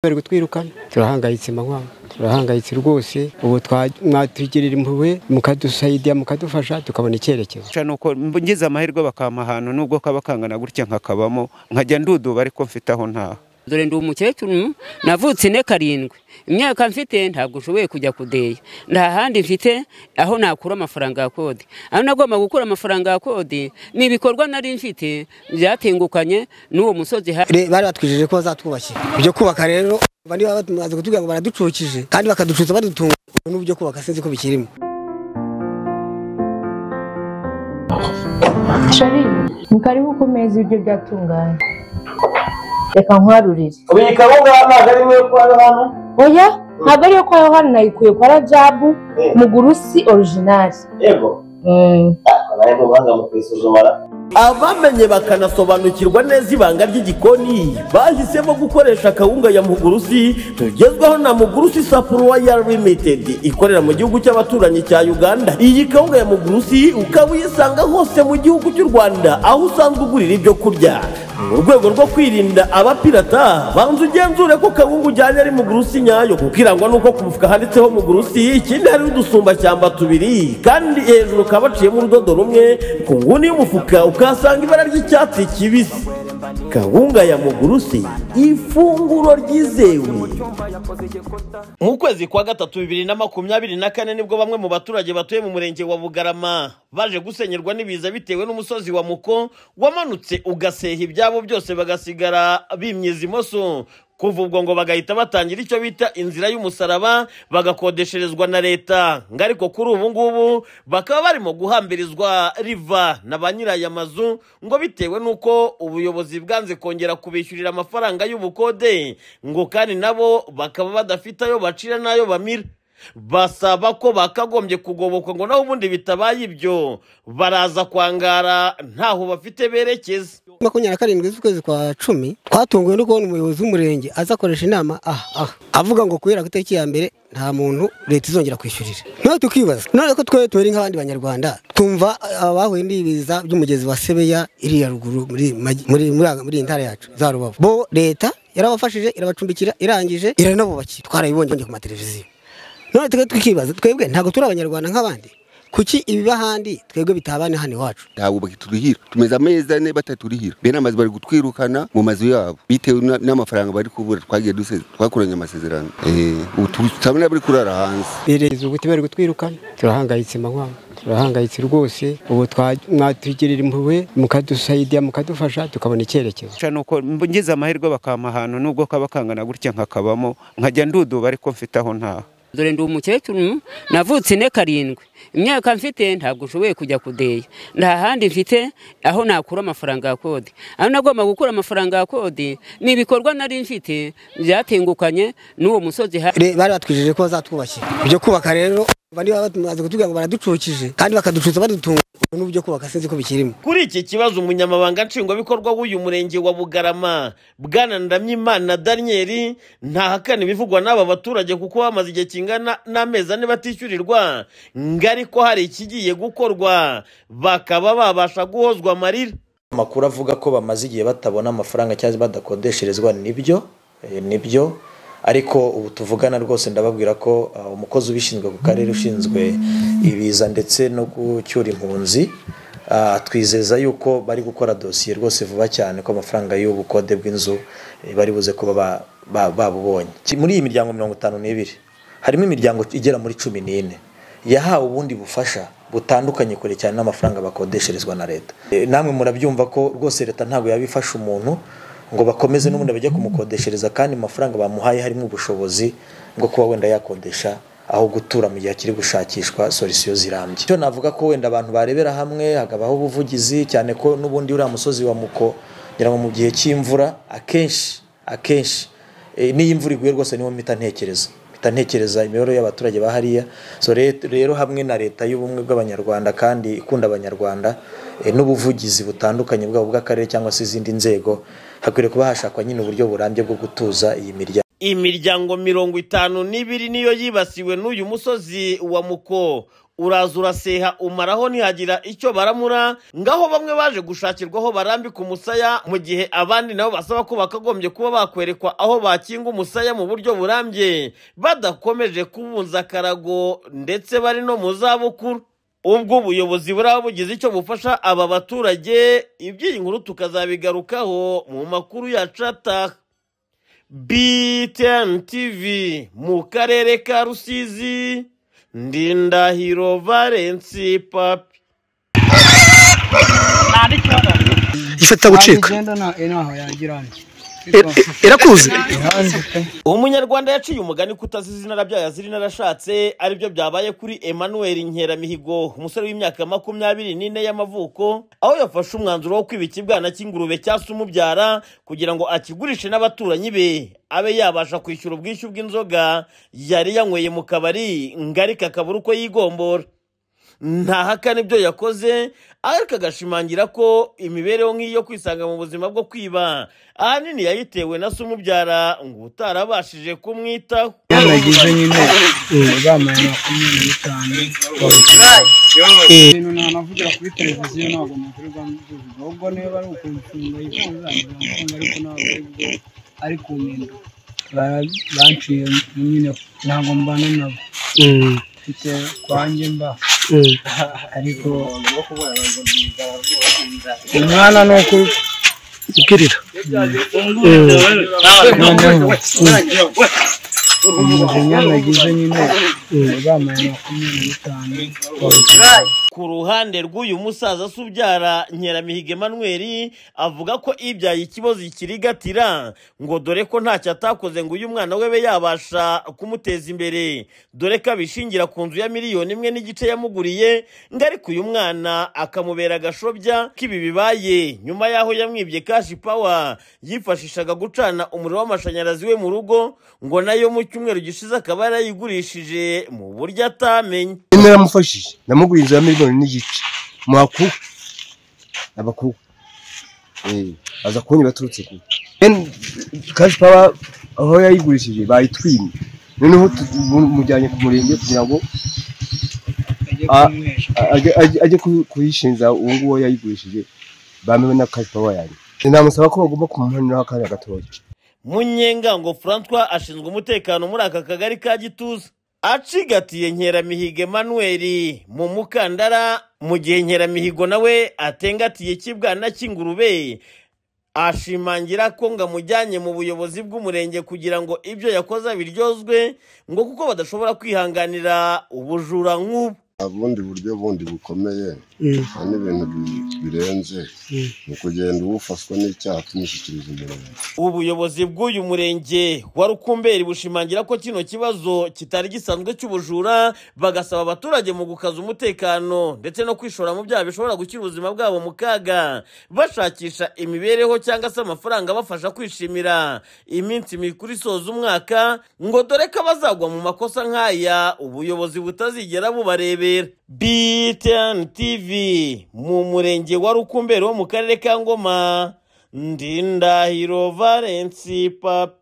Bari kutwirukana, turahangayitse manywa, turahangayitse rwose. Ubu mwatugirira impuhwe mukadusaidia mukadufasha tukabona icyerekezo. Nuko ngize amahirwe bakampa ahantu nubwo kaba kangana gutya nkakabamo nkajya nduduba, ariko mfite aho ntaha. Dore ndi umukecuru, navutse ine karindwi, imyaka mfite ntabwo nshoboye kujya kudeya, nta handi mfite aho nakura amafaranga ya kode. Aho nagomba gukura amafaranga ya kode ni ibikorwa nari mfite byatengukanye n'uwo musozi. Bari batwijeje ko bazatwubakira ibyo kubaka, rero niba bamaze kutubwira ngo baraducukije kandi bakaducutsa badutunga, n'ubyo kubaka sinzi ko bikirimo. Shari, ni karibu ku meza, ibiryo byatunganye. Reka nkwarurire. Ubika aho ngaho ntabwo ari yo kwa Yohana? Oya, ntabwo ariyo kwa Yohana, nayikuye kwa Rajabu Mugurusi original. Yego. Nawe ntubanga mu kwisuzumara. Abamenye bakanasobanukirwa neza ibanga ry'igikoni bahisemo gukoresha akawunga ya Mugurusi tugezweho na Mugurusi Supplier Limited ikorera mu gihugu cy'abaturanyi cya Uganda. Iyi kawunga ya Mugurusi ukaba uyisanga hose mu gihugu cy'u Rwanda aho usanzwe ugurira ibyo kurya. Mu rwego rwo kwirinda abapirata, banza ugenzure ko kawunga ujyanye ari Mugurusi nyayo, kuko irangwa n'uko ku mufuka handitseho Mugurusi, ikindi hari udusumbashyamba tubiri kandi hejuru kaba baciyemo urudodo rumwe, ku nguni y'umufuka ukahasanga ibara ry'icyatsi kibisi. Kawunga ya Mugurusi, ifunguro ryizewe. Mu kwezi kwa gatatu 2024 nibwo bamwe mu baturage batuye mu murenge wa Bugarama baje gusenyerwa n'ibiza bitewe n'umusozi wa Muko wamanutse ugaseha ibyabo byose, bagasigara bimyiza imoso. Kuva ubwo ngo bagahita batangira icyo bita inzira y'umusaraba, bagakodesherezwa na leta, ngo ariko kuri ubu ngubu bakaba barimo guhambirizwa riva na ba nyir'aya mazu, ngo bitewe n'uko ubuyobozi bwanze kongera kubishyurira amafaranga y'ubukode, ngo kandi nabo bakaba badafite ayo bacira n'ayo bamira. Basaba ko bakagombye kugobokwa, ngo naho ubundi bitabaye ibyo baraza kwangara ntaho bafite berekeza. 27 z'ukwezi kwa 10 twatunguwe no kubona umuyobozi w'umurenge aza akoresha inama aha avuga ngo kubera ku itariki ya mbere nta muntu leta izongera kwishyurira. None tukibaza, none ko twe turi nk'abandi banyarwanda twumva abahuye n'ibiza by'umugezi wa Sebeya iriya ruguru muri muri muri iyi ntara yacu za Rubavu, bo leta yarabafashije irabacumbikira irangije iranabubakira, twarabibonye ku mateleviziyo. None twe tukibaza, twebwe ntabwo turi abanyarwanda nk'abandi, kuki ibiba handi twebwe bitabane hano iwacu? Ntabwo bakiturihira, tumeze amezi ane bataturihira. Bene amazu bari gutwirukana mu mazu yabo bitewe n'amafaranga bari kubura, twagiye twakoranye amasezerano. Ubu turabona bari kurara hanze. Bereza ubuti bari kutwirukana, turahangayitse manywa, turahangayitse rwose. Ubu mwatugirira impuhwe mukadusaidia mukadufasha tukabona icyerekezo. Nuko ngize amahirwe bakampa ahantu nubwo kaba kangana gutya nkakabamo nkajya nduduba, ariko mfite aho ntaha. Dore ndi umukecuru, navutse ine karindwi, imyaka mfite ntabwo nshoboye kujya kudeya, nta handi mfite aho nakura amafaranga ya kode. Aho nagomba gukura amafaranga ya kode ni ibikorwa nari mfite byatengukanye n'uwo musozi. Bari batwijeje ko bazatwubakira ibyo kubaka, rero niba bamaze kutubwira ngo baraducukije kandi bakaducutsa badutunga, n'ubyo kubaka sinzi ko bikirimo. Kuri iki kibazo umunyamabanga nshingwabikorwa w'uyu murenge wa Bugarama Bwana Ndamyimana Daniel ntahakana ibivugwa n'aba baturage, kuko bamaze igihe kingana n'amezi ane batishyurirwa, ngo ariko hari ikigiye gukorwa bakaba babasha guhozwa amarira. Amakuru avuga ko bamaze igihe batabona amafaranga cyangwa badakodesherezwa nibyo, nibyo, ariko ubu tuvugana rwose ndababwira ko umukozi ubishinzwe ku karere ushinzwe ibiza ndetse no gucyura impunzi twizeza yuko bari gukora dosiye rwose vuba cyane ko amafaranga y'ubukode bw'inzu bari buze kuba babubonye. Muri iyi miryango 52 harimo imiryango igera muri 14 yahawe ubundi bufasha butandukanye kure cyane n'amafaranga bakodesherezwa na leta. Namwe murabyumva ko rwose leta ntabwo yabifasha umuntu ngo bakomeze n'ubundi bajye kumukodeshereza, kandi amafaranga bamuhaye harimo ubushobozi bwo kuba wenda yakodesha aho gutura mu gihe akiri gushakishwa solution zirambye. Icyo navuga ko wenda abantu barebera hamwe hakabaho ubuvugizi, cyane ko n'ubundi uriya musozi wa Muko ngira ngo mu gihe cy'imvura akenshi n'iyo imvura iguye rwose niho mpita ntekereza imibereho y'abaturage ba hariya. So rero hamwe na leta y'ubumwe bw'abanyarwanda kandi ikunda abanyarwanda n'ubuvugizi butandukanye bwabo bw'akarere cyangwa se izindi nzego, hakwiriye kuba hashakwa nyine uburyo burambye bwo gutuza iyi miryango. Imiryango 52 niyo yibasiwe n'uyu musozi wa Muko uraza uraseha umaraho ntihagira icyo baramura, ngaho bamwe baje gushakirwaho barambika umusaya, mu gihe abandi nabo basaba ko bakagombye kuba bakwerekwa aho bakinga umusaya mu buryo burambye badakomeje kubunza akarago ndetse bari no mu zabukuru. Ubwo ubuyobozi buraba bugize icyo bufasha aba baturage, iby'iyi nkuru tukazabigarukaho mu makuru yacu ataha. BTN TV mu karere ka Rusizi, Ndindahiro Valence Papi. Ifata gucika irakuze. Umunyarwanda yaciye umugani kutazi izina rabyaye azira narashatse, aribyo byabaye kuri Emmanuel Nkeramihigo, umusore w'imyaka 24 y'amavuko, aho yafashe umwanzuro wo kwiba ikibwana cy'ingurube cyase umubyara kugira ngo akigurishe n'abaturanyi be abe yabasha kwishyura ubwishyu bw'inzoga yari yanyweye mu kabari, ngarika akabura uko yigombora. Ntahakana ibyo yakoze, ariko agashimangira ko imibereho nk'iyo kwisanga mu buzima bwo kwiba ahanini yayitewe na se umubyara ngo utarabashije kumwitaho. Yanagize nyine bamaye 25 ibintu nanavugira kuri televiziyo ntabwo navurirwa mbivuga, ahubwo niba ari ukumfunga yifuza nzamufunga, ariko ntabwo ari kumpindura. Banciye nyine ntabwo mbana nabo, mfite kwanjye mba, ariko umwana ni ukubwirira noneho umujinya nagize nyine bamaye 25. Ku ruhande rw'uyu musaza subyara Nkeramihigo Emmanuel, avuga ko ibyaye ikibazo ikirigatira, ngo dore ko ntacyo atakoze ngo uyu mwana we be yabasha kumuteza imbere, dore ko abishingira ku nzu ya 1.5 miliyoni yamuguriye, ngo ariko uyu mwana akamubera agashobya k'ibi bibaye nyuma y'aho yamwibye cash power yifashishaga gucana umuriro w'amashanyarazi we mu rugo, ngo nayo mu cyumweru gishize akaba yarayigurishije mu buryo atamenye. Naramufashije, namuguriye inzu ya 1.5 miliyoni mwaku abakuru aza kubonye baturutse ku cash power aho yayigurishije bayitwimye, noneho mujyanye ku murenge kugira ngo ajye kuyishinza uwo nguwo yayigurishije, bamenye na cash power yanjye. Namusaba ko bagomba kumuhanira akanya gatoya. Munyengango Francois ashinzwe umutekano muri aka kagari ka Gituza, acigatiye Nkeramihigo Emmanuel mu mukandara, mu gihe Nkeramihigo nawe atengatiye ikibwana cy'ingurube, ashimangira ko ngo amujyanye mu buyobozi bw'umurenge kugira ngo ibyo yakoze biryozwe, ngo kuko badashobora kwihanganira ubujura nk'ubu. Ubundi buryo bundi bukomeye n'ibintu birenze mu kugenda ubufaswa n'icyaha tumushyikiriza umurenge. Ubuyobozi bw'uyu murenge wa Rukumberi bushimangira ko kino kibazo kitari gisanzwe cy'ubujura, bagasaba abaturage mu gukaza umutekano ndetse no kwishora mu byaha bishobora gushyira ubuzima bwabo mu kaga, bashakisha imibereho cyangwa se amafaranga abafasha kwishimira iminsi mikuru isoza umwaka, ngo dore ko abazagwa mu makosa nk'aya ubuyobozi butazigera bubarebera. BTN TV mu murenge wa Rukumberi wo mu karere ka Ngoma, Ndindahiro Valence Papi.